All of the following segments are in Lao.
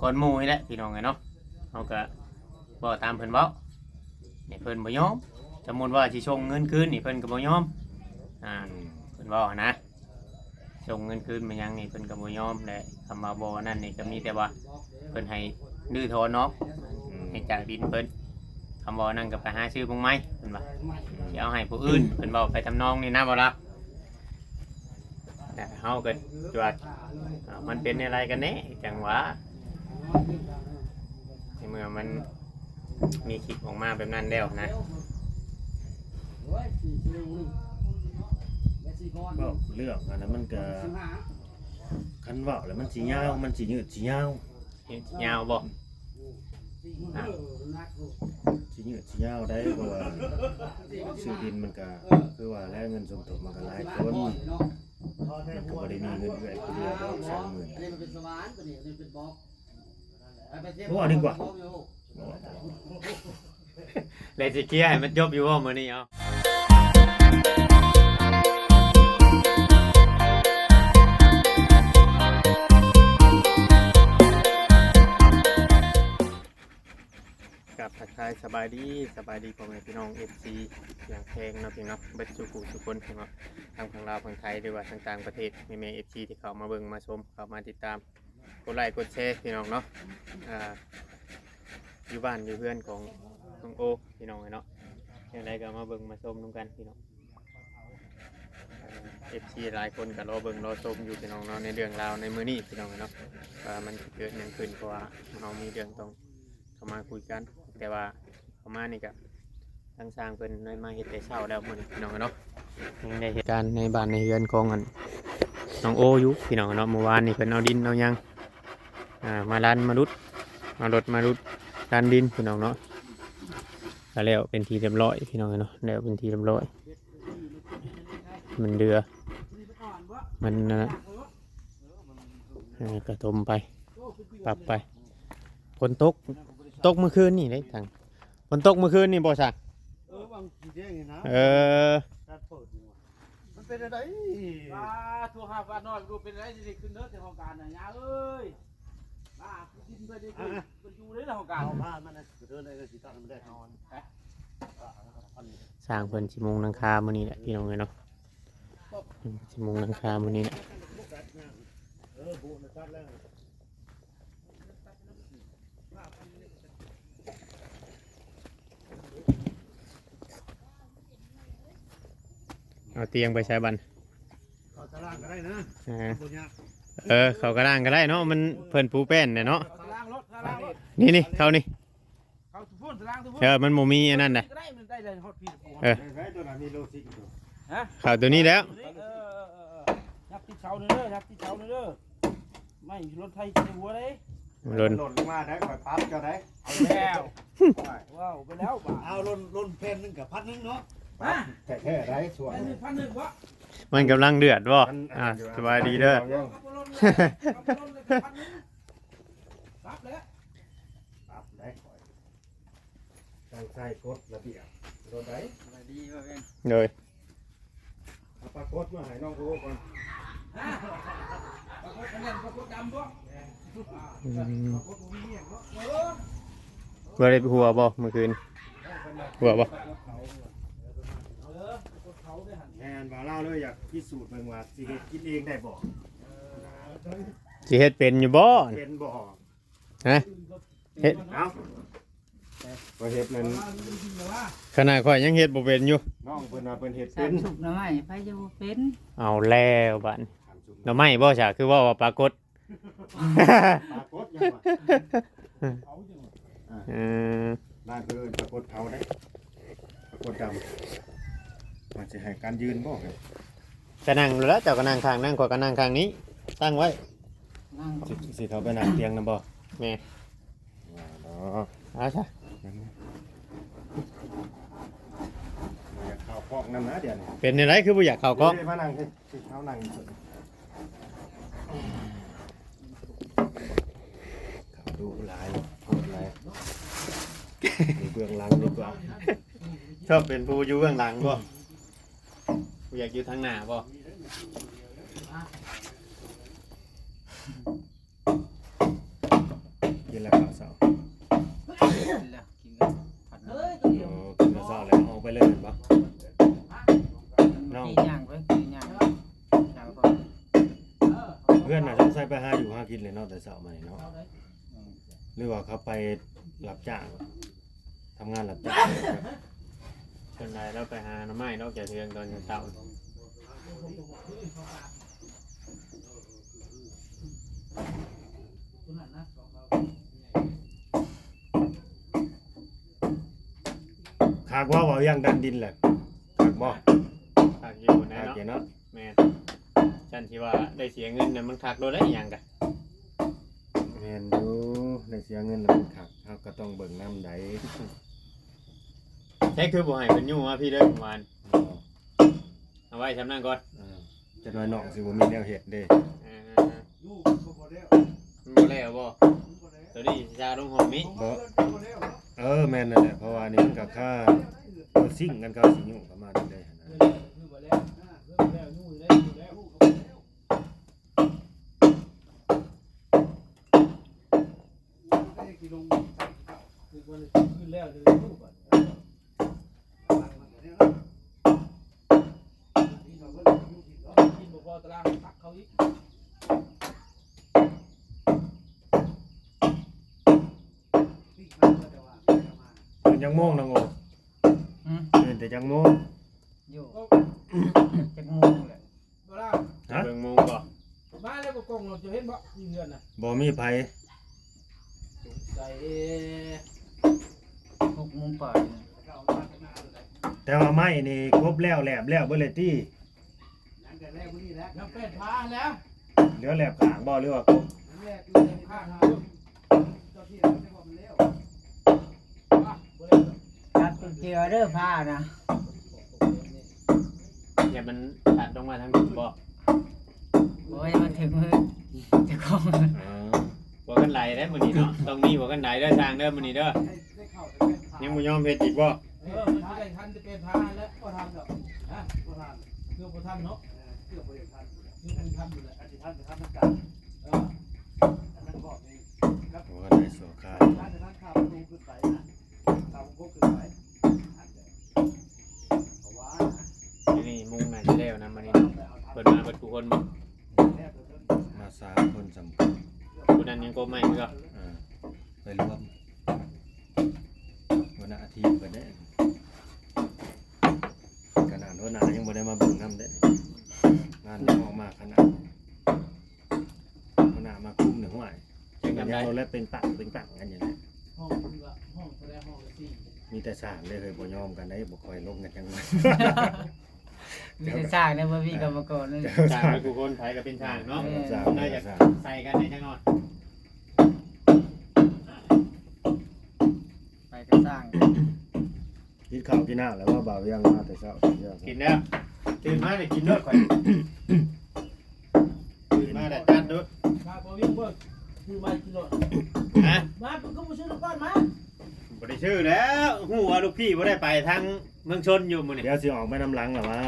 ກ່ອນໝູ່ນີ້ແຫຼະພີ່ນ້ອງເອີຍເນາະ. ເຮົາກໍເວົ້າຕາມເພິ່ນເວົ້າ ນີ້ເພິ່ນບໍ່ຍອມ. ສົມມຸດວ່າຊິສົ່ງເງິນຄືນນີ້ ເພິ່ນກໍບໍ່ຍອມ ອ່າ ເພິ່ນເວົ້າຫັ້ນນະ. ສົ່ງເງິນຄືນມາຫຍັງນີ້ເພິ່ນກໍບໍ່ຍອມແຫຼະ. ຄຳວ່າບໍ່ນັ້ນນີ້ກໍມີແຕ່ວ່າເພິ່ນໃຫ້ຮື້ຖອນອອກ ໃຫ້ຈາກດິນເພິ່ນ. ຄຳເວົ້ານັ້ນກໍໄປຫາຊື້ພວງໃໝ່ ເພິ່ນວ່າ ຊິເອົາໃຫ້ຜູ້ອື່ນ ເພິ່ນເວົ້າໄປທຳນອງນີ້ນະ ບໍ່ລາວ. ແຕ່ເຮົາກໍຈວດ ເອີ ມັນເປັນແນວໃດກັນແນ່ ຈັ່ງຫວາ ໃນເມື່ອມັນມີຄລິບອອກມາແບບນັ້ນແລ້ວນະ. ເວົ້າເລື່ອງອັນນັ້ນມັນກໍ ຄັນເວົ້າແລ້ວມັນຊິຍາວ ມັນຊິຍືດຊິຍາວ. ຍາວບໍ່? ອ່ະ ຊິຍືດຊິຍາວໄດ໋ ເພາະວ່າຊື້ດິນມັນກະ ຄືວ່າແຫຼະ ເງິນສົມທົບມັນກະຫຼາຍຄົນ ມັນກະບໍ່ໄດ້ມີເງິນເອື້ອຍຜູ້ດຽວດອກ ສອງໝື່ນ. ບໍ່ເວົ້າດີກວ່າ. ແລ້ວຊິເຄຍໃຫ້ມັນຈົບຢູ່ບໍ່ມື້ນີ້? ເອົາ ກາບທັກທາຍສະບາຍດີ ສະບາຍດີພໍ່ແມ່ພີ່ນ້ອງ ເອັຟຊີ ຢ່າງແພງເນາະ ພີ່ນ້ອງເນາະ ເບິດສູ່ຜູ້ສູ່ຄົນ ພີ່ນ້ອງເນາະ ທັງຝັ່ງລາວຝັ່ງໄທ ຫຼືວ່າທາງຕ່າງປະເທດ ແມ່ໆ ເອັຟຊີ ທີ່ເຂົ້າມາເບິ່ງມາຊົມ ເຂົ້າມາຕິດຕາມ ກົດໄລກົດແຊ ພີ່ນ້ອງເນາະ. ອ່າ ຢູ່ບ້ານຢູ່ເຮືອນຂອງນ້ອງໂອ ພີ່ນ້ອງເອີຍເນາະ. ຈັ່ງໃດກໍມາເບິ່ງມາຊົມນຳກັນ ພີ່ນ້ອງ. ເອີ ເອັຟຊີ ຫຼາຍຄົນກໍລໍເບິ່ງລໍຊົມຢູ່ ພີ່ນ້ອງເນາະ ໃນເລື່ອງລາວໃນມື້ນີ້ ພີ່ນ້ອງເນາະ ວ່າມັນຊິເກີດຫຍັງຂຶ້ນ ເພາະວ່າເຮົາມີເລື່ອງຕ້ອງເຂົ້າມາຄຸຍກັນ. ແຕ່ວ່າເຂົ້າມານີ້ກໍທາງຊ່າງເພິ່ນໄດ້ມາເຮັດແຕ່ເຊົ້າແລ້ວມື້ນີ້ ພີ່ນ້ອງເນາະ. ຍັງໄດ້ເຮັດການໃນບ້ານໃນເຮືອນຂອງອັນນ້ອງໂອຢູ່ ພີ່ນ້ອງເນາະ. ມື້ວານນີ້ເພິ່ນເອົາດິນເອົາຫຍັງ ອ່າ ມາດັນມາດຸດ ເອົາລົດມາດຸດດັນດິນ ພີ່ນ້ອງເນາະ. ກໍແລ້ວເປັນທີ່ຮຽບຮ້ອຍ ພີ່ນ້ອງເນາະ ແລ້ວເປັນທີ່ຮຽບຮ້ອຍ. ມັນເດືອ ມັນນັ້ນນະ ເອີ ກະຖົມໄປ ປັບໄປ. ຝົນຕົກ ຕົກມື້ຄືນນີ້ເດ້ ທາງ ຝົນຕົກມື້ຄືນນີ້ບໍ່ຊະ? ເອີ ຫວ່າງສີແດງນີ້ນະ ເອີ ການເປີດນີ້ຫວ່າ ມັນເປັນຈັ່ງໃດ? ວ່າໂທຫາປ້ານ້ອຍ ບໍ່ຮູ້ເປັນຈັ່ງໃດ ຊິໄດ້ຂຶ້ນເດີແຕ່ຫ້ອງການນະ ຍ່າເອີຍ. ອ່າ ຄືດິນເພິ່ນນີ້ ອ່າ ເພິ່ນຢູ່ໃນຫ້ອງການ ເອົາຜ້າມັນນະ ເດີນໄດ້ ຊິຕັດໃຫ້ມັນໄດ້ ເອົາ ຊ່າງເພິ່ນຊິມຸງຫຼັງຄາມື້ນີ້ແຫຼະ ພີ່ນ້ອງເອີຍເນາະ. ອືມ ຊິມຸງຫຼັງຄາມື້ນີ້ແຫຼະ. ເອົາຕຽງໄປໃສ່ບັດ? ເຂົ້າຕາລາງກໍໄດ້ນະ ອ່າ ບໍ່ຍາກ. ເອີ ເຂົ້າຕາລາງກໍໄດ້ເນາະ ມັນ ເພິ່ນປູແປ້ນແຫຼະເນາະ. ຕາລາງລົດ ຕາລາງລົດ ນີ້ໆ ເຂົ້ານີ້ ເຂົ້າທຸກຄົນ ຕາລາງທຸກຄົນ. ເອີ ມັນບໍ່ມີອັນນັ້ນນະ ກໍໄດ້ ມັນໄດ້ເລີຍຮອດພີ້. ເອີ ໄດ້ຕົວນັ້ນມີໂລຊິກຢູ່ ຮະ ເຂົ້າຕົວນີ້ແລ້ວ. ເອີ ເອີ ເອີ ເອີ ຍັບຕິດເສົາເດີ ຍັບຕິດເສົາເດີ. ໄມ້ລົນໄທໃສ່ຫົວເດ້ ລົນ ມັນຫຼົ່ນລົງມາໄດ້ ຂ້ອຍປັບເຈົ້າໄດ້. ເອົາແລ້ວ ໂອ້ຍ ເວົ້າໄປແລ້ວບາດ ເອົາຫຼົ່ນ ຫຼົ່ນແຜ່ນໜຶ່ງກໍພັນໜຶ່ງເນາະ. ຮະ ແທ້ໆໄດ້ຊ່ວງນີ້ ພັນໜຶ່ງບໍ່? ມັນກຳລັງເດືອດບໍ່? ມັນ ອ່າ ສະບາຍດີເດີ ເອົາບໍ່ຫຼົ່ນ ເອົາບໍ່ຫຼົ່ນກໍພັນໜຶ່ງ ປັບແລ້ວ ປັບໄດ້ຂ້ອຍ. ຕັ້ງໃສ່ກົດລະບຽບໂລດໄດ໋. ສະບາຍດີ ໂດຍ ເອົາປາກົດມາໃຫ້ນ້ອງໂອກ່ອນ. ປາກົດອັນນັ້ນປາກົດດຳບໍ່? ອືມ ປາກົດບໍ່ມີຫຍັງເນາະ. ເອີ ບໍ່ໄດ້ຫົວບໍ່ມື້ຄືນ? ຫົວບໍ່? ເອີ ປາກົດເຜົາເດ້ຫັ້ນ. ແມ່ນວ່າລາວເລີຍຢາກພິສູດເບິ່ງວ່າຊິເຮັດກິນເອງໄດ້ບໍ່? ເອີ ຊິເຮັດເປັນຢູ່ບໍ່? ເປັນບໍ່? ຮະ ເຮັດ ເອົາ ຂ້ອຍເຮັດນັ້ນ ຂະໜາດຂ້ອຍຍັງເຮັດບໍ່ເປັນຢູ່. ນ້ອງເພິ່ນວ່າເພິ່ນເຮັດເປັນ ສາມສຸກໜໍ່ໄມ້ ໃຜຈະບໍ່ເປັນ? ເອົາແລ້ວບາດນີ້ ໜໍ່ໄມ້ບໍ່ຊະ ຄືເວົ້າວ່າປາກົດ. ປາກົດຫຍັງວະ? ເອີ ບ້ານເພິ່ນເອີ້ນປາກົດເຜົາເດ້ ປາກົດດຳ. ມັນຊິໃຫ້ການຢືນບໍ່? ກະນັ່ງແລ້ວ ເຈົ້າກະນັ່ງຂ້າງນັ້ນ ຂ້ອຍກະນັ່ງຂ້າງນີ້ ຕັ້ງໄວ້. ຊິ ຊິເຂົ້າໄປນັ່ງຕຽງນຳບໍ່? ແມ່ນ ວ່າດອກ ເອົາຊະ ບໍ່ຢາກເຂົ້າກ້ອງນຳນະດຽວນີ້. ເປັນແນວໃດຄືບໍ່ຢາກເຂົ້າກ້ອງ? ເດ້ ມານັ່ງ ຊິເຮົານັ່ງ ເຂົາດຸຫຼາຍ ໂຫດຫຼາຍ ຢູ່ເບື້ອງຫຼັງດີກວ່າ. ຊອບເປັນຜູ້ຢູ່ເບື້ອງຫຼັງບໍ່? ບໍ່ຢາກຢູ່ທາງໜ້າບໍ່? ເ ຫຼືວ່າເຂົາໄປຮັບຈ້າງ ທຳງານຮັບຈ້າງ? ສ່ວນຫຼາຍລາວໄປຫາໜໍ່ໄມ້ດອກ ຈະເທື່ອງຕອນເຊົ້າ. ຄັກບໍ່ ເວົ້າຢ່າງດັນດິນແຫຼະ ຄັກບໍ່? ຄັກຢູ່ແນ່ເນາະ ຄັກຢູ່ເນາະ. ແມ່ນ ຊັ້ນທີ່ວ່າໄດ້ເສຍເງິນນະ ມັນຄັກໂລດໄດ໋ ອີຫຍັງກະ. ແມ່ນຢູ່ ໄດ້ເສຍເງິນນະ ມັນຄັກ ເຮົາກໍຕ້ອງເບິ່ງນຳໃດ໋. ໃຊ້ຄືບໍ່ໃຫ້ເພິ່ນຍູ້ມາພີ້ເດີ ເມື່ອວານ. ເອົາໄວ້ຊ່ຳນັ້ນກ່ອນ ເອີ ຈັກໜ້ອຍນ້ອງຊິບໍ່ມີແນວເຮັດເດ້. ເອີ ມັນບໍ່ແລ້ວບໍ່? ໂຕນີ້ຊິຊາລົງຫ້ອງນີ້ບໍ່? ເອີ ແມ່ນນັ້ນແຫຼະ ເພາະວ່ານີ້ມັນກໍຄ່າ ເຂົາຊິງກັນ ເຂົາຊິຍູ້ປະມານນີ້ເດ້ຫັ້ນນະ. ຕື່ນຈັກໂມງນ້ອງໂອ? ຫືມ? ຕື່ນແຕ່ຈັກໂມງ? ຢູ່ ຈັກໂມງແຫຼະ. ຮະ? ເບິ່ງໂມງບໍ່? ມາແລ້ວບໍ່ ກ້ອງລົດ ເຈົ້າເຫັນບໍ່? ຢູ່ເຮືອນນະ ບໍ່ມີໃຜ. ໃສ່ ຫົກໂມງປາຍ ແຕ່ວ່າໄມ້ນີ້ກົບແລ້ວ ແຫຼບແລ້ວເບິດແລ້ວຕິ? ຍັງແຕ່ແລ້ວມື້ນີ້ແຫຼະ ຍັງແປດພາແລ້ວ. ເຫຼືອແຫຼບຂ້າງບໍ່ ຫຼືວ່າກົບ? ແຫຼບຢູ່ ແຫຼບຂ້າງ ຕັດເທື່ອເດີ ພານະ. ຢ່າມັນຕັດລົງມາທາງນີ້ບໍ່? ໂອ້ຍ ມັນເຖິງມືເຈົ້າຂອງ. ເອີ ຫົວກັນໄດເດ້ມື້ນີ້ເນາະ ຕ້ອງມີຫົວກັນໄດເດີ ຊ່າງເດີມື້ນີ້ເດີ. ຍັງບໍ່ຍອມເຮັດອີກບໍ່? ເອີ ມັນຊິໄດ້ທັນແຕ່ແປດພາແລ້ວ. ບໍ່ທັນດອກ ຮະ? ບໍ່ທັນ ເກືອບບໍ່ທັນເນາະ. ເອີ ເກືອບບໍ່ໄດ້ທັນ ເກືອບບໍ່ທັນຢູ່ແລ້ວ. ອັນຊິທັນກໍທັນນຳກັນ. ເອີ ອັນນັ້ນບອກນີ້ ໂອ້ ໄດ້ຊົ່ວຄາວ ທັນ ທັນຂ້າປະຕູຂຶ້ນໄປນະ ຂ້າວົງກົບຂຶ້ນໄປ. ອັນເດີ ເພາະວ່ານະ ທີ່ນີ້ມຸງໜ້າຈະແລ້ວນະມື້ນີ້ເນາະ. ເພິ່ນມາເບິດທຸກຄົນບໍ່? ມາສາມຄົນສຳຄັນ. ຜູ້ນັ້ນຍັງກົບໄມ້ຄືເກົ່າ. ເອີ ໄປລວມ ຫົວໜ້າທີມເພິ່ນເດ້. ຂະໜາດຫົວໜ້າຍັງບໍ່ໄດ້ມາເບິ່ງນຳເດ້ ງານຍັງອອກມາຂະໜາດ ຫົວໜ້າມາຄຸມນີ້ ຫ້ວຍ ຈັກຍາມໃດ ຍັງບໍ່ແລະເປັງປັງເປັງປັງກັນຢູ່. ຫ້ອງ ຫ້ອງເທົ່າໃດ? ຫ້ອງລະສີ່. ມີແຕ່ຊ່າງເດ້ເຮີ້ຍ ບໍ່ຍອມກັນເດ້ ບໍ່ຄ່ອຍລົງກັນຈັກໜ້ອຍ. ມີແຕ່ຊ່າງເດ້ ບໍ່ມີກຳມະກອນເລີຍ. ຊ່າງເບິດທຸກຄົນ ໃຜກໍເປັນຊ່າງເນາະ. ເອີ ຊ່າງ ໜ້າຈະໃສ່ກັນແດ່ຈັກໜ້ອຍ. ໄປກໍຊ່າງ. ກິນເຂົ້າກິນນ້ຳແລ້ວບໍ່? ບ່າວວຽງມາແຕ່ເຊົ້າ. ກິນແລ້ວ ຕື່ນມາໄດ້ກິນໂລດຂ້ອຍ. ຕື່ນມາໄດ້ຈັດໂລດ. ມາບໍ່ວຽງເບິ່ງ ຊື້ມາກິນໂລດ. ຮະ? ມາ ເພິ່ນຄືບໍ່ຊື້ນ້ຳກ້ອນມາ? ບໍ່ໄດ້ຊື້ແລ້ວ. ຮູ້ວ່າລູກພີ່ບໍ່ໄດ້ໄປທາງເມືອງຊົນຢູ່ມື້ນີ້. ດຽວຊິອອກໄປນຳຫຼັງລະວ່າ.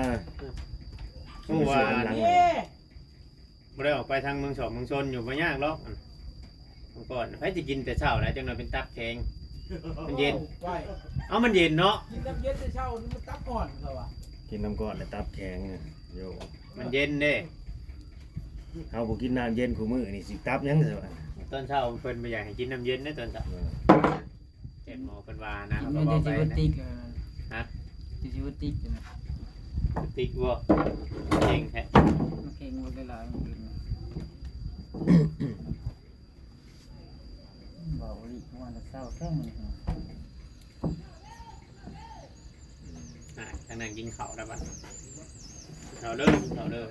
ຮູ້ວ່າ ບໍ່ໄດ້ອອກໄປທາງເມືອງສອງເມືອງຊົນຢູ່ ບໍ່ຍາກດອກ. ມັນກ່ອນ ໃຜຊິກິນແຕ່ເຊົ້າໄດ໋ ຈັກໜ້ອຍເປັນຕັບແຂງ. ມັນເຢັນ. ເອົ້າ ມັນເຢັນເນາະ. ກິນນ້ຳເຢັນແຕ່ເຊົ້ານີ້ມັນຕັບອ່ອນເຂົາວ່າ. ກິນນ້ຳກ້ອນແລ້ວຕັບແຂງ. ໂຢ ມັນເຢັນເດ້. ເຮົາບໍ່ກິນນ້ຳເຢັນຄູ່ມື້ນີ້ຊິຕັບຫຍັງຊະ. ຕອນເຊົ້າເພິ່ນບໍ່ຢາກໃຫ້ກິນນ້ຳເຢັນເດ້ຕອນເຊົ້າ. ເອີ. ແຈກໝໍເພິ່ນວ່ານະ ເຮົາກໍເວົ້າໄປນະ. ແອນຕິກ ຮະ? ແອນຕິກ ແອນຕິກບໍ່? ເກັ່ງແທ້ ມັນເຄັ່ງໝົດຫຼາຍໆ ມັນເກັ່ງ. ເວົ້າອີກວ່າແຕ່ເຊົ້າແທ້ມື້ນີ້. ອ່າ ທາງນັ້ນກິນເຂົ້າແລ້ວບັດ ເຂົ້າເດີ ເຂົ້າເດີ.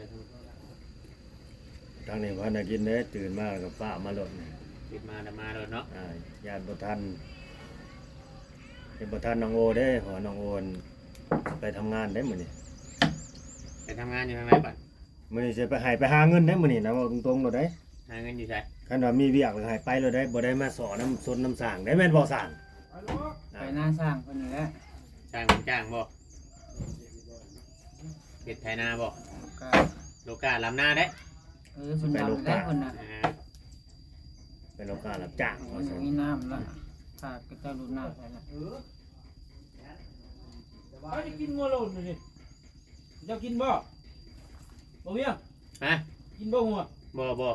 ທາງນີ້ບໍ່ທັນໄດ້ກິນເດ້ ຕື່ນມາແລ້ວກໍຟ້າວມາໂລດນີ້. ຕື່ນມາແລ້ວມາໂລດເນາະ. ອ່າ ຢ້ານບໍ່ທັນ ເຮັດບໍ່ທັນນ້ອງໂອເດ້ ເພາະວ່ານ້ອງໂອໄປທຳງານເດ້ມື້ນີ້. ໄປທຳງານຢູ່ທາງໃດບັດ? ມື້ນີ້ຊິໄປ ໃຫ້ໄປຫາເງິນເດ້ມື້ນີ້ນະ ເວົ້າຕົງໆໂລດເດ້. ຫາເງິນຢູ່ໃສ? ຄັນວ່າມີວຽກແລ້ວໃຫ້ໄປໂລດເດ້ ບໍ່ໄດ້ມາສໍ້ນຳຊົນນຳຊ່າງເດ້ ແມ່ນບໍ່ຊ່າງ? ໄປນາຊ່າງເພິ່ນນີ້ແຫຼະ. ຊ່າງເພິ່ນຈ້າງບໍ່? ເຮັດໄຖນາບໍ່? ໂລກາ ໂລກາລຳນາເດ້. ເອີ ເພິ່ນລຳໄດ້ເພິ່ນນະ. ອ່າ ໄປໂລກາຮັບຈ້າງວ່າຊັ້ນ. ມີນ້ຳລະ ຖ້າເຂົາເຈົ້າດູດນ້ຳໃສ່ລະ. ໄປກິນງົວໂລດນີ້. ເຈົ້າກິນບໍ່? ບໍ່ວຽງ. ຮະ? ກິນບໍ່ງົວ? ບໍ່ ບໍ່.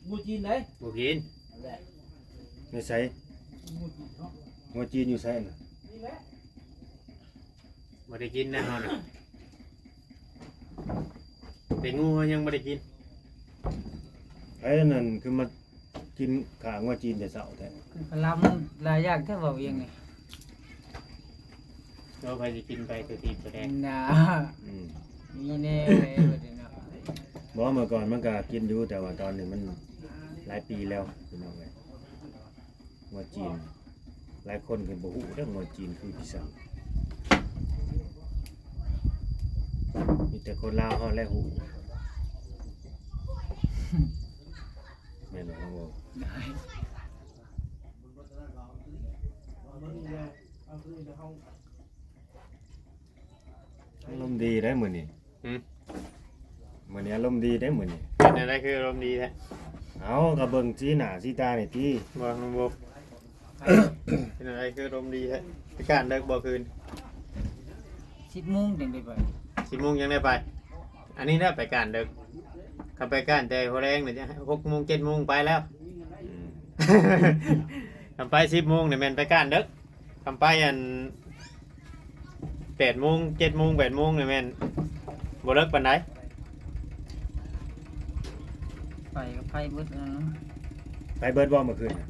ງົວຈີນໄດ໋ ບໍ່ກິນ. ຢູ່ໃສ? ງົວຈີນຢູ່ໃສນະ? ບໍ່ໄດ້ກິນນະເຮົານະ ແຕ່ງົວຍັງບໍ່ໄດ້ກິນ. ໃຜອັນນັ້ນຄືມາກິນຂ້າງົວຈີນແຕ່ເຊົ້າແທ້? ກະລຳຫຼາຍຢ່າງແທ້ເວົ້າຫຍັງນີ້. ເຈົ້າໃຜຊິກິນໄປຕົວຕີບຕົວແດງນະ. ອືມ ມີແນ່ແຫຼະບັດນີ້ເນາະ. ບໍ່ ເມື່ອກ່ອນມັນກະກິນຢູ່ ແຕ່ວ່າຕອນນີ້ມັນຫຼາຍປີແລ້ວພີ່ນ້ອງເອີຍ. ງົວຈີນ ຫຼາຍຄົນກໍບໍ່ຮູ້ເດ້ ງົວຈີນຄືອີສັງ ມີແຕ່ຄົນລາວເຮົາແຫຼະຮູ້. ແມ່ນບໍ່? ອາລົມດີໄດ໋ມື້ນີ້. ຫືມ? ມື້ນີ້ອາລົມດີເດ້ມື້ນີ້. ເປັນແນວໃດຄືອາລົມດີແທ້? ເອົ້າ ກໍເບິ່ງສີໜ້າສີຕານີ້ຕິ. ບໍ່ ນ້ອງບົບ ເປັນແນວໃດຄືອາລົມດີແທ້? ໄປການເດິກບໍ່ຄືນ? ສິບໂມງຈັ່ງໄດ້ໄປ. ສິບໂມງຍັງໄດ້ໄປ? ອັນນີ້ນະໄປການເດິກ. ຄັນໄປການແຕ່ຫົວແລງນີ້ ຫົກໂມງເຈັດໂມງໄປແລ້ວ. ອືມ ຄັນໄປສິບໂມງນີ້ແມ່ນໄປການເດິກ. ຄັນໄປອັນ ແປດໂມງ ເຈັດໂມງ ແປດໂມງນີ້ແມ່ນບໍ່ເລິກປານໃດ. ໄຟກໍໄຟເບິດແລ້ວເນາະ. ໄຟເບິດບໍ່ມື້ຄືນນະ?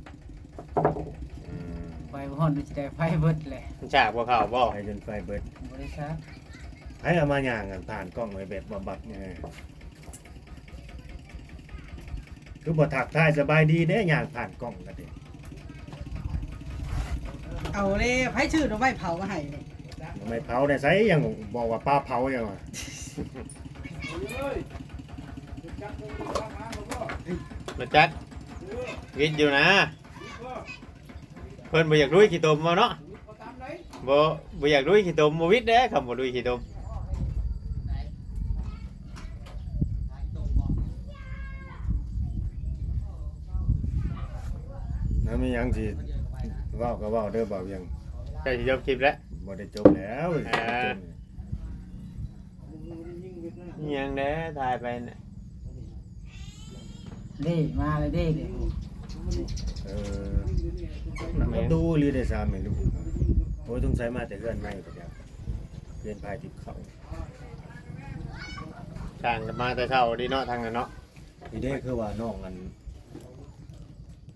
ອືມ ໄຟບໍ່ຮອດ ຊິໄດ້ໄຟເບິດແຫຼະ. ມັນສາກບໍ່ເຂົ້າບໍ່? ໄຟຈົນໄຟເບິດ. ບໍ່ໄດ້ສາກ. ໃຜເອົາມາຍ່າງອັນຜ່ານກ້ອງໄວ້ແບບບັບໆນີ້? ຄືບໍ່ທັກທາຍສະບາຍດີເດ້ ຍ່າງຜ່ານກ້ອງກັນເດ້. ເອົາແລ້ວ ໃຜຊື້ໜໍ່ໄມ້ເຜົາມາໃຫ້ນີ້? ໜໍ່ໄມ້ເຜົາແນວໃສ ຍັງບອກວ່າປາເຜົາຫຍັງວະ. ຮູ້ຈັກ ວິດຢູ່ນະ. ເພິ່ນບໍ່ຢາກລຸຍຂີ້ຕົມເວົ້າເນາະ. ບໍ່ ບໍ່ຢາກລຸຍຂີ້ຕົມ ບໍ່ວິດເດ້ ຄຳວ່າລຸຍຂີ້ຕົມ. ແລ້ວມີຫຍັງຊິເວົ້າກໍເວົ້າເດີບ່າວວຽງ. ໃກ້ຊິຈົບຄລິບແລ້ວ. ບໍ່ໄດ້ຈົບແລ້ວ. ເອີ ອີ່ຫຍັງແດ່ ຖ່າຍໄປນະ. ເດ້ ມາແລ້ວເດ້ ເດ້. ເອີ ແມ່ນ ປະຕູລີໄດ້ສາມແມ່ລູກ. ໂອ້ຍ ສົງໄສມາແຕ່ເຮືອນໃໝ່ພຸ້ນແຫຼະ ປ່ຽນຜ້າຕິບເຂົ້າ. ຊ່າງກັນມາແຕ່ເຊົ້າດີເນາະ ທາງນັ້ນເນາະ. ນີ້ເດ້ ຄືວ່ານ້ອງອັນ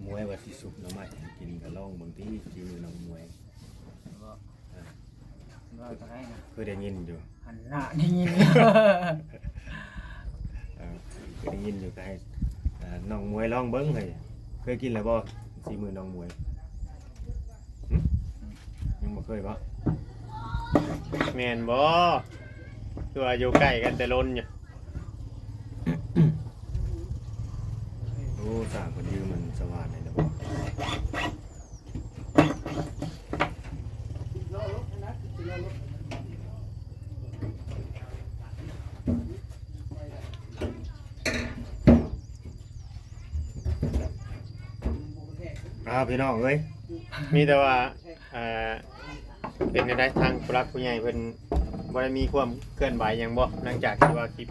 ໝວຍວ່າຊິຊຸບໜໍ່ໄມ້ໃຫ້ກິນ ກໍລອງເບິ່ງຕິ ຝີມືນ້ອງໝວຍ. ບໍ່ ເອີ ເວົ້າເທົ່າໃດນະ? ເຄີຍໄດ້ຍິນຢູ່. ຫັ້ນນະ ໄດ້ຍິນ. ເອີ ເຄີຍໄດ້ຍິນຢູ່ ກໍໃຫ້ ເອີ ນ້ອງໝວຍລອງເບິ່ງເຮີ້ຍ. ເຄີຍກິນແລ້ວບໍ່ ສີມືນ້ອງໝວຍ? ຫຶ? ຍັງບໍ່ເຄີຍບໍ່? ແມ່ນບໍ່? ຄືວ່າຢູ່ໃກ້ກັນແຕ່ດົນຢູ່. ໂອ້ ສ້າງເພິ່ນຢືມມັນສະຫວ່ານໃຫ້ແລ້ວບໍ່? ອ້າວ ພີ່ນ້ອງເອີຍ ມີແຕ່ວ່າ ເອີ ເປັນແນວໃດ ທາງຜູ້ຫຼັກຜູ້ໃຫຍ່ເພິ່ນບໍ່ໄດ້ມີຄວາມເຄື່ອນໄຫວຫຍັງບໍ່ ຫຼັງຈາກທີ່ວ່າຄລິບ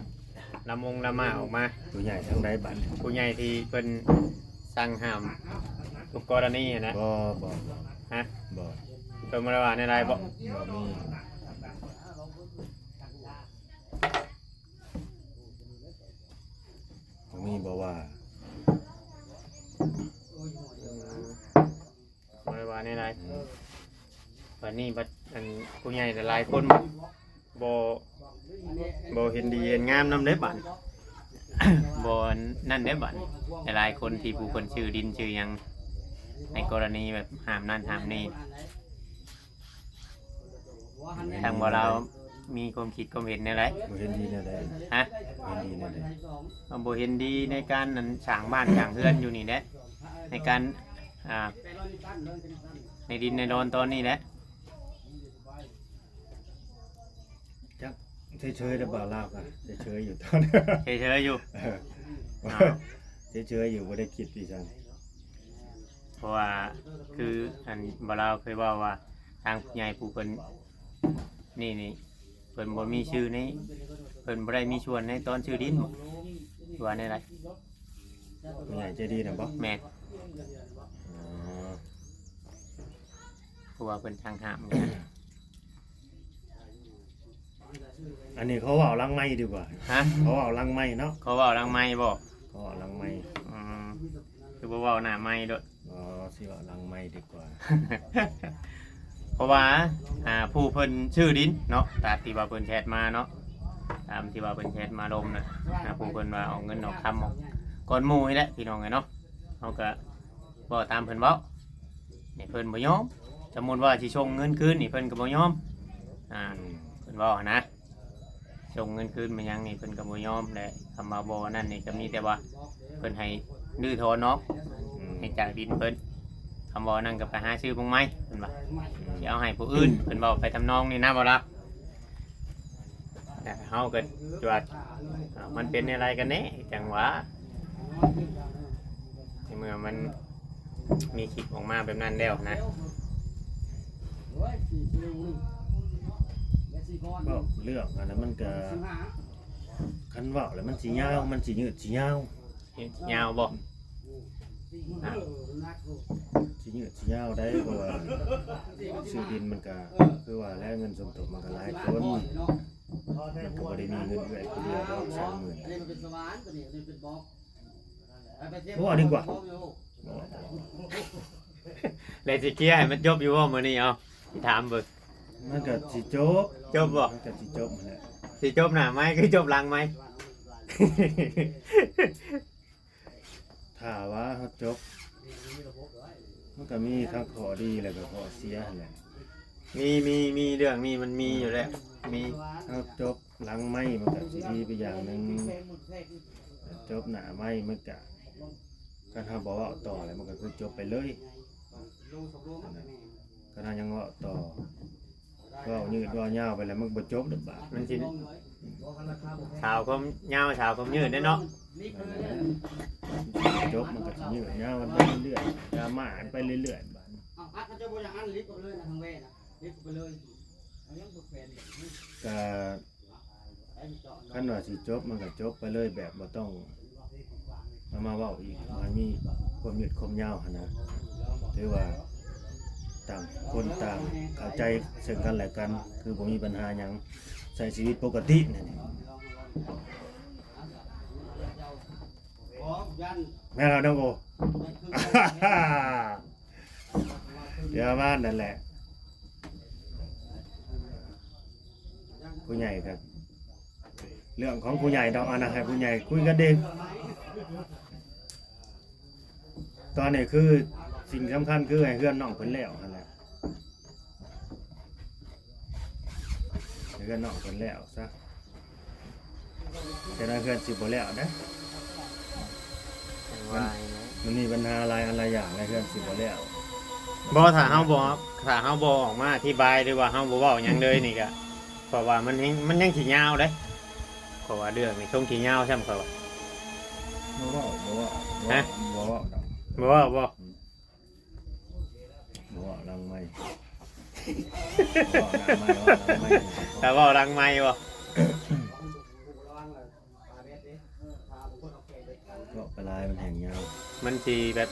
ລຳວົງລຳມ້າອອກມາ? ຜູ້ໃຫຍ່ທາງໃດບັດ? ຜູ້ໃຫຍ່ທີ່ເພິ່ນສັ່ງຫ້າມທຸກກໍລະນີຫັ້ນນະ. ບໍ່ ບໍ່ ບໍ່. ຮະ? ບໍ່. ເພິ່ນບໍ່ໄດ້ວ່າແນວໃດບໍ່? ບໍ່ມີ. ບໍ່ມີບໍ່ວ່າ. ບໍ່ໄດ້ວ່າແນວໃດ. ອືມ ບັດນີ້ບັດ ອັນ ຜູ້ໃຫຍ່ຫຼາຍໆຄົນ ບໍ່ ບໍ່ເຫັນດີເຫັນງາມນຳເດ້ບັດ. ບໍ່ ອັນ ນັ້ນເດ້ບັດ ຫຼາຍໆຄົນທີ່ຜູ້ເພິ່ນຊື້ດິນຊື້ຫຍັງ ໃນກໍລະນີແບບຫ້າມນັ້ນຫ້າມນີ້. ທາງບໍ່ລາວມີຄວາມຄິດຄວາມເຫັນແນວໃດ? ບໍ່ເຫັນດີແນວໃດ? ຮະ? ບໍ່ເຫັນດີແນວໃດ? ບໍ່ເຫັນດີໃນການ ອັນ ສ້າງບ້ານສ້າງເຮືອນຢູ່ນີ້ແຫຼະ ໃນການ ອ່າ ໃນດິນໃນດອນຕອນນີ້ແຫຼະ. ຈັກ ເສີຍໆ ແຕ່ບ່າວລາວກໍເສີຍໆຢູ່ຕອນ ເສີຍໆຢູ່. ເອີ ເສີຍໆຢູ່ ບໍ່ໄດ້ຄິດອີ່ຫຍັງ. ເພາະວ່າຄື ອັນ ບ່າວລາວເຄີຍເວົ້າວ່າ ທາງຜູ້ໃຫຍ່ຜູ້ເພິ່ນນີ້ນີ້ ເພິ່ນບໍ່ມີຊື່ໃນ ເພິ່ນບໍ່ໄດ້ມີສ່ວນໃນຕອນຊື້ດິນ ວ່າແນວໃດ? ຜູ້ໃຫຍ່ໃຈດີນະບໍ່? ແມ່ນ. ອໍ ເພາະວ່າເພິ່ນສັ່ງຫ້າມ. ອັນນີ້ຂໍເວົ້າຫຼັງໄມດີກວ່າ. ຮະ? ຂໍເວົ້າຫຼັງໄມເນາະ. ຂໍເວົ້າຫຼັງໄມບໍ? ຂໍເວົ້າຫຼັງໄມ. ອືມ ຄືບໍ່ເວົ້າໜ້າໄມໂລດ? ອໍ ຊິເວົ້າຫຼັງໄມດີກວ່າ. ເພາະວ່າ ອ່າ ຜູ້ເພິ່ນຊື້ດິນເນາະ ຕາມທີ່ວ່າເພິ່ນແຊັດມາເນາະ ຕາມທີ່ວ່າເພິ່ນແຊັດມາລົມນະ ອ່າ ຜູ້ເພິ່ນວ່າເອົາເງິນເອົາຄຳກ່ອນໝູ່ນີ້ແຫຼະ ພີ່ນ້ອງເອີຍເນາະ. ເຮົາກໍເວົ້າຕາມເພິ່ນເວົ້າ ນີ້ເພິ່ນບໍ່ຍອມ. ສົມມຸດວ່າຊິສົ່ງເງິນຄືນນີ້ ເພິ່ນກໍບໍ່ຍອມ. ອ່າ ເພິ່ນເວົ້າຫັ້ນນະ. ສົ່ງເງິນຄືນມາຫຍັງນີ້ເພິ່ນກໍບໍ່ຍອມ ແລະ ຄຳວ່າບໍ່ນັ້ນນີ້ກໍມີແຕ່ວ່າເພິ່ນໃຫ້ຮື້ຖອນອອກ ອືມ ໃຫ້ຈາກດິນເພິ່ນ. ຄຳວ່ານັ້ນກໍໄປຫາຊື້ເບິ່ງໃໝ່ເພິ່ນວ່າ ອືມ ຊິເອົາໃຫ້ຜູ້ອື່ນ ເພິ່ນເວົ້າໄປທຳນອງນີ້ນະ ບໍ່ລະ. ແຕ່ເຮົາກໍຈະວ່າ ເອີ ມັນເປັນແນວໃດກັນແນ່ ຈັ່ງຫວາ ໃນເມື່ອມັນ ມີຄລິບອອກມາແບບນັ້ນແລ້ວນະ. ເວົ້າເລື່ອງອັນນັ້ນມັນກະ ຄັນເວົ້າແລ້ວມັນຊິຍາວ ມັນຊິຍືດຊິຍາວ. ຍາວບໍ່? ອືມ ຊິຍືດຊິຍາວໄດ໋ ເພາະວ່າຊື້ດິນມັນກະ ຄືວ່າແຫຼະ ເງິນສົມທົບມັນກະຫຼາຍຄົນ ມັນກະບໍ່ໄດ້ມີເງິນເອື້ອຍຜູ້ດຽວດອກ ສອງໝື່ນ. ບໍ່ເວົ້າດີກວ່າ. ແລ້ວຊິເຄລຍໃຫ້ມັນຈົບຢູ່ບໍ່ມື້ນີ້? ເອົາ ຊິຖາມເບິ່ງ. ມັນກໍຊິຈົບ. ຈົບບໍ່? ມັນກໍຊິຈົບຫັ້ນແຫຼະ. ຊິຈົບໜ້າໄມ ຄືຈົບຫຼັງໄມ? ຖ້າວ່າເຮົາຈົບ ມັນກໍມີທັງຂໍ້ດີ ແລ້ວກໍຂໍ້ເສຍຫັ້ນແຫຼະ. ມີ ມີ ມີ ເລື່ອງນີ້ມັນມີຢູ່ແລ້ວ ມີ. ເຮົາຈົບຫຼັງໄມ ມັນກໍຊິດີໄປຢ່າງໜຶ່ງ, ຈົບໜ້າໄມ ມັນກໍ ຄັນເຮົາບໍ່ເວົ້າຕໍ່ແລ້ວ ມັນກໍຄືຈົບໄປເລີຍ. ຄັນເຮົາຍັງເວົ້າຕໍ່ ເວົ້າຍືດເວົ້າຍາວໄປແລ້ວ ມັນກໍບໍ່ຈົບດອກບາດ. ມັນຊິ ສາວຄວາມຍາວ ສາວຄວາມຍືດເດ້ເນາະ. ນັ້ນແຫຼະ ຈົບມັນກໍຊິຍືດຍາວກັນໄປເລື້ອຍໆ ດຣາມາກັນໄປເລື້ອຍໆບາດ. ເອົາ ອັດ ເຂົາເຈົ້າບໍ່ຢາກອັດ ລິບເອົາໄປເລີຍນະ ທາງແວ່ນະ ລິບເອົາໄປເລີຍ. ກໍ ຄັນວ່າຊິຈົບ ມັນກໍຈົບໄປເລີຍ ແບບບໍ່ຕ້ອງເອົາມາເວົ້າອີກ ໃຫ້ມີຄວາມຍືດຄວາມຍາວຫັ້ນນະ. ຖືວ່າຕ່າງຄົນຕ່າງເຂົ້າໃຈເຊິ່ງກັນແລະກັນ ຄືບໍ່ມີບັນຫາຫຍັງ ໃຊ້ຊີວິດປົກກະຕິນີ້. ແມ່ນແລ້ວນ້ອງໂອ ປະມານນັ້ນແຫຼະ ຜູ້ໃຫຍ່ກໍເລື່ອງຂອງຜູ້ໃຫຍ່ດອກ ອັນນັ້ນໃຫ້ຜູ້ໃຫຍ່ຄຸຍກັນເອງ. ຕອນນີ້ຄືສິ່ງສຳຄັນຄືໃຫ້ເຮືອນນ້ອງເພິ່ນແລ້ວຫັ້ນແຫຼະ ໃຫ້ເຮືອນນ້ອງເພິ່ນແລ້ວຊະ. ແຕ່ລະເຮືອນຊິບໍ່ແລ້ວເດ້ ມັນມີບັນຫາຫຼາຍອັນຫຼາຍຢ່າງ ແລະເຮືອນຊິບໍ່ແລ້ວ. ບໍ່ ຖ້າເຮົາບໍ່ ຖ້າເຮົາບໍ່ອອກມາອະທິບາຍ ຫຼືວ່າເຮົາບໍ່ເວົ້າຫຍັງເລີຍນີ້ກະ ເພາະວ່າມັນຍັງ ມັນຍັງຊິຍາວເດ້. ເພາະວ່າເລື່ອງນີ້ຊົງຊິຍາວຊ້ຳ ຂ້ອຍວ່າ. ບໍ່ເວົ້າ ບໍ່ເວົ້າ ບໍ່ເວົ້າ ບໍ່ເວົ້າດອກ ບໍ່ເວົ້າບໍ່? ອືມ. ບໍ່ເວົ້າຫຼັງໄມ ບໍ່ເວົ້າໜ້າໄມ ເວົ້າຫຼັງໄມ. ຖ້າເວົ້າຫຼັງໄມບໍ່? ເວົ້າໄປຫຼາຍມັນແຮ່ງຍາວ ມັນຊິແບບ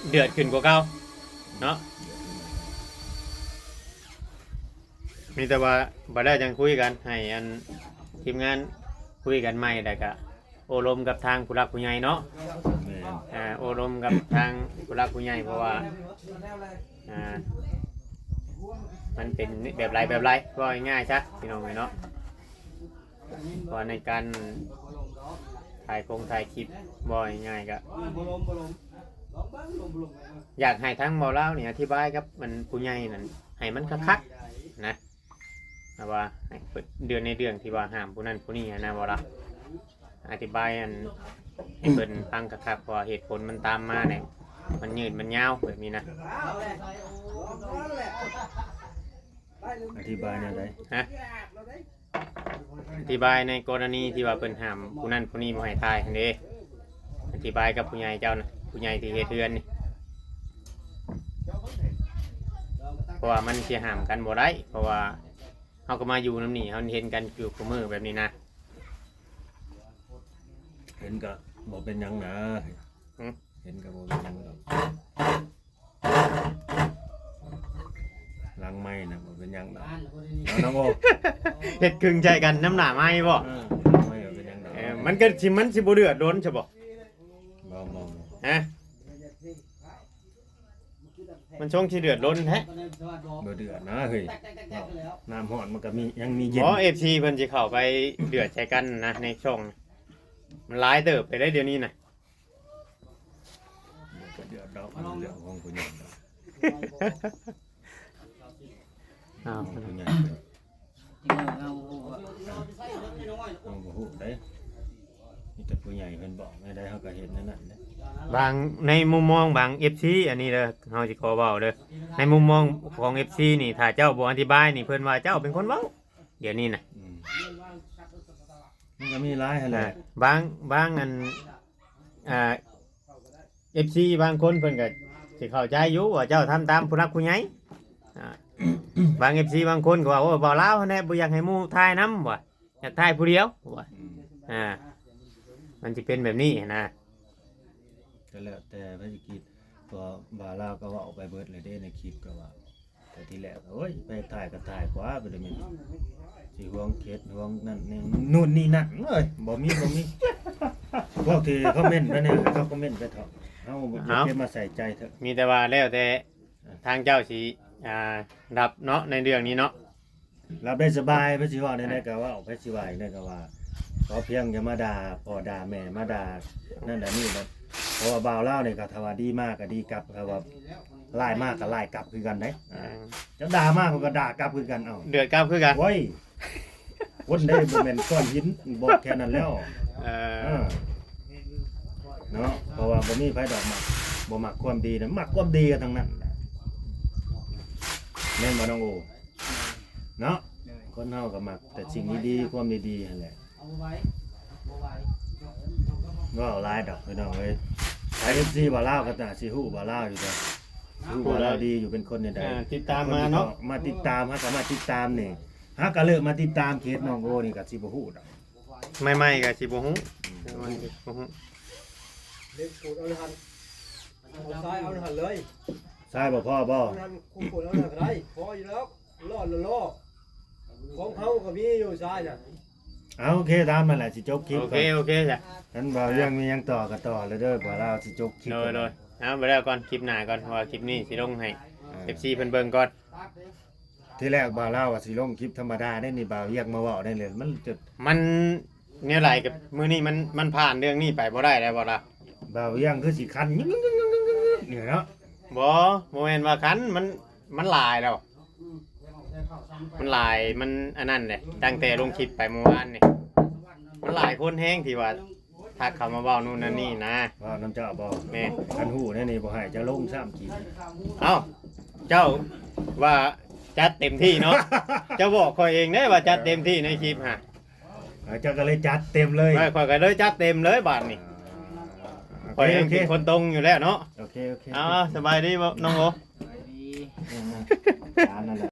ເດືອດຂຶ້ນກວ່າເກົ່າເນາະ. ມີແຕ່ວ່າບັດແລ້ວຈັ່ງຄຸຍກັນ ໃຫ້ອັນທີມງານຄຸຍກັນໃໝ່ ແລ້ວກະ ໂອ້ລົມກັບທາງຜູ້ຫຼັກຜູ້ໃຫຍ່ເນາະ. ແມ່ນ. ອ່າ ໂອ້ລົມກັບທາງຜູ້ຫຼັກຜູ້ໃຫຍ່ ເພາະວ່າ ອ່າ ມັນເປັນແບບໃດແບບໃດ ເວົ້າງ່າຍໆຊະ ພີ່ນ້ອງເອີຍເນາະ. ເພາະວ່າໃນການຖ່າຍຄົງຖ່າຍຄລິບ ເວົ້າງ່າຍໆກະ ຢາກໃຫ້ທາງເບົາລາວນີ້ອະທິບາຍກັບອັນຜູ້ໃຫຍ່ນັ້ນ ໃຫ້ມັນຄັກໆນະ. ແບບວ່າໃຫ້ເພິ່ນ ເລື່ອງ ໃນເລື່ອງທີ່ວ່າຫ້າມຜູ້ນັ້ນຜູ້ນີ້ຫັ້ນນະ ເວົ້າລະ ອະທິບາຍອັນ ໃຫ້ເພິ່ນຟັງຄັກໆ ເພາະວ່າເຫດຜົນມັນຕາມມານີ້ ມັນຍືດມັນຍາວແບບນີ້ນະ. ອະທິບາຍແນວໃດ? ຮະ? ອະທິບາຍໃນກໍລະນີທີ່ວ່າເພິ່ນຫ້າມຜູ້ນັ້ນຜູ້ນີ້ບໍ່ໃຫ້ຖ່າຍຫັ້ນເດ້. ອະທິບາຍກັບຜູ້ໃຫຍ່ເຈົ້ານະ ຜູ້ໃຫຍ່ທີ່ເຮັດເຮືອນນີ້ ເພາະວ່າມັນຊິຫ້າມກັນບໍ່ໄດ້ ເພາະວ່າ ເຮົາກໍມາຢູ່ນຳນີ້ ເຮົາເຫັນກັນຢູ່ຄູ່ມື້ແບບນີ້ນະ. ເຫັນກໍບໍ່ເປັນຫຍັງນະ. ຫຶ? ເຫັນກໍບໍ່ເປັນຫຍັງດອກ ຫຼັງໄມນະບໍ່ເປັນຫຍັງດອກເນາະນ້ອງໂອ. ເຮັດຄຶ່ງໃສ່ກັນນຳໜ້າໄມບໍ? ເອີ ຫຼັງໄມບໍ່ເປັນຫຍັງດອກ. ເອີ ມັນກໍຊິ ມັນຊິບໍ່ເດືອດດົນຊະບໍ? ບໍ່ ບໍ່ ບໍ່ ຮະ? ມັນຊົງຊິເດືອດດົນແທ້. ບໍ່ເດືອດນະເຮີ້ຍ ນ້ຳຮ້ອນມັນກໍມີ ຍັງມີເຢັນ. ອໍ ເອັຟຊີ ເພິ່ນຊິເຂົ້າໄປເດືອດໃສ່ກັນນະ ໃນຊ່ອງ ມັນຫຼາຍເຕີບໄປໄດ໋ດຽວນີ້ນະ. ເດືອດກໍເດືອດດອກ ເລື່ອງຂອງຜູ້ໃຫຍ່ດອກ. ອ້າວ ຂອງຜູ້ໃຫຍ່ ເຮົາບໍ່ຮູ້ເດ້ ມີແຕ່ຜູ້ໃຫຍ່ເພິ່ນບອກແນວໃດເຮົາກໍເຮັດແນວນັ້ນເດ້. ບາງ ໃນມຸມມອງບາງ ເອັຟຊີ ອັນນີ້ເດີ ເຮົາຊິຂໍເວົ້າເດີ ໃນມຸມມອງຂອງ ເອັຟຊີ ນີ້ ຖ້າເຈົ້າບໍ່ອະທິບາຍນີ້ ເພິ່ນວ່າເຈົ້າເປັນຄົນເວົ້າ ດຽວນີ້ນະ. ອືມ ມັນກໍມີຫຼາຍຫັ້ນແຫຼະ ອ່າ ບາງ ບາງອັນ ອ່າ ເອັຟຊີ ບາງຄົນເພິ່ນກໍຊິເຂົ້າໃຈຢູ່ວ່າເຈົ້າທຳຕາມຜູ້ຫຼັກຜູ້ໃຫຍ່. ອ່າ ບາງ ເອັຟຊີ ບາງຄົນກໍວ່າ ໂອ້ ເວົ້າລາວຫັ້ນແຫຼະ ບໍ່ຢາກໃຫ້ໝູ່ຖ່າຍນຳວ່າ ຢາກຖ່າຍຜູ້ດຽວວ່າ. ອືມ ອ່າ ມັນຊິເປັນແບບນີ້ຫັ້ນນະ. ກໍແລ້ວແຕ່ໃຜຊິຄິດ ເພາະວ່າບ່າວລາວກໍເວົ້າໄປເບິດແລ້ວເດ້ ໃນຄລິບກໍວ່າ ແຕ່ທີແລກ ໂອ້ຍ ໄປຖ່າຍກໍຖ່າຍກວ່າ ບໍ່ໄດ້ແມ່ນຊິຫວງເຂດຫວງນັ້ນນີ້ ໂນ່ນນີ້ນັ້ນ ເອີຍ ບໍ່ມີ ບໍ່ມີ. ພວກທີ່ຄອມເມັນໄປນີ້ ເຂົາຄອມເມັນໄປເຖາະ ເຮົາບໍ່ ເອົາ ເກັບມາໃສ່ໃຈເຖາະ. ມີແຕ່ວ່າແລ້ວແຕ່ ອ່າ ທາງເຈົ້າຊິ ອ່າ ຮັບເນາະ ໃນເລື່ອງນີ້ເນາະ. ຮັບໄດ້ສະບາຍ ໃຜຊິເວົ້າແນວໃດກໍເວົ້າ ໃຜຊິວ່າແນວໃດກໍວ່າ ຂໍພຽງຢ່າມາດ່າພໍ່ດ່າແມ່ ມາດ່ານັ້ນດ່ານີ້ນະ. ເພາະວ່າບ່າວລາວນີ້ກໍຖ້າວ່າດີມາກໍດີກັບ ຖ້າວ່າຮ້າຍມາກໍຮ້າຍກັບຄືກັນເດ້. ອ່າ ເຈົ້າດ່າມາ ເຂົາກໍດ່າກັບຄືກັນ. ເອົ້າ ເດືອດກັບຄືກັນ. ໂອ້ຍ ຄົນເດ້ ບໍ່ແມ່ນກ້ອນຫີນ ບອກແຄ່ນັ້ນແລ້ວ. ເອີ ເອີ ເນາະ ເພາະວ່າບໍ່ມີໃຜດອກມັກ ບໍ່ມັກຄວາມດີນະ ມັກຄວາມດີກັນທັງນັ້ນແຫຼະ ແມ່ນບໍ່ນ້ອງໂອ? ເນາະ ໂດຍ ຄົນເຮົາກໍມັກແຕ່ສິ່ງດີໆ ຄວາມດີໆ ຫັ້ນແຫຼະ. ເວົ້າຫຼາຍດອກພີ່ນ້ອງເອີຍ ເອັຟຊີ ບ່າວລາວກໍໜ້າຊິຮູ້ບ່າວລາວຢູ່ດອກ ຮູ້ບ່າວລາວດີຢູ່ ເປັນຄົນແນວໃດ. ອ່າ ຕິດຕາມມາເນາະ ມາຕິດຕາມ ຫາກໍມາຕິດຕາມນີ້ ຫາກໍເລີ່ມມາຕິດຕາມເຂດນ້ອງໂອນີ້ກໍຊິບໍ່ຮູ້ດອກ ໃໝ່ໆ ກໍຊິບໍ່ຮູ້ ອືມ ມັນຊິບໍ່ຮູ້. ເຫຼັກສູດເອົາຫັ້ນ ເອົາຊາຍເອົາຫັ້ນເລີຍ ຊາຍບໍ່ພໍບໍ່? ເອົາຫັ້ນ ຄູ່ຄົນເອົາຫັ້ນກໍໄດ້ ພໍຢູ່ແລ້ວ ຫຼໍ່ຫຼໍ່ ຂອງເຮົາກໍມີຢູ່ຊາຍນະ. ເອົາ ໂອເຄ ຕາມນັ້ນແຫຼະ ຊິຈົບຄລິບ. ໂອເຄ ໂອເຄ ຈ້ະ ຄັນບ່າວວຽງມີຫຍັງຕໍ່ກໍຕໍ່ເລີຍເດີ ບ່າວລາວຊິຈົບຄລິບ. ໂດຍ ໂດຍ ເອົາ ໄປແລ້ວກ່ອນ ຄລິບໜ້າກ່ອນ ເພາະວ່າຄລິບນີ້ຊິລົງໃຫ້ ອ່າ ເອັຟຊີ ເພິ່ນເບິ່ງກ່ອນ. ທີແລກບ່າວລາວວ່າຊິລົງຄລິບທຳມະດາເດ້ນີ້ ບ່າວວຽງມາເວົ້າໄດ້ເລີຍ ມັນຈະ ມັນແນວໃດກັບມື້ນີ້ ມັນ ມັນຜ່ານເລື່ອງນີ້ໄປບໍ່ໄດ້ແລ້ວບໍ່ລະ? ບ່າວວຽງຄືຊິຄັນຢູ່ເນາະ. ບໍ່ ບໍ່ແມ່ນວ່າຄັນ ມັນ ມັນຫຼາຍແລ້ວ ມັນຫຼາຍ ມັນອັນນັ້ນເດ້ ຕັ້ງແຕ່ລົງຄລິບໄປມື້ວານນີ້ ມັນຫຼາຍຄົນແຮງທີ່ວ່າ ທັກເຂົ້າມາເວົ້າໂນ່ນນັ້ນນີ້ນະ. ເວົ້ານຳເຈົ້າບໍ່? ແມ່ນ. ຄັນຮູ້ແນວນີ້ບໍ່ໃຫ້ເຈົ້າລົງຊ້ຳຄລິບ. ເອົ້າ ເຈົ້າວ່າຈັດເຕັມທີ່ເນາະ ເຈົ້າບອກຂ້ອຍເອງເດ້ວ່າຈັດເຕັມທີ່ໃນຄລິບຫະ. ເອີ ເຈົ້າກໍເລີຍຈັດເຕັມເລີຍ. ຂ້ອຍກໍເລີຍຈັດເຕັມເລີຍບາດນີ້. ອ່າ ຂ້ອຍເອງເປັນຄົນຕົງຢູ່ແລ້ວເນາະ. ໂອເຄ ໂອເຄ ເອົາ ສະບາຍດີບໍ່ນ້ອງໂອ? ສະບາຍດີ. ເອີ ຕາມນັ້ນແຫຼະ.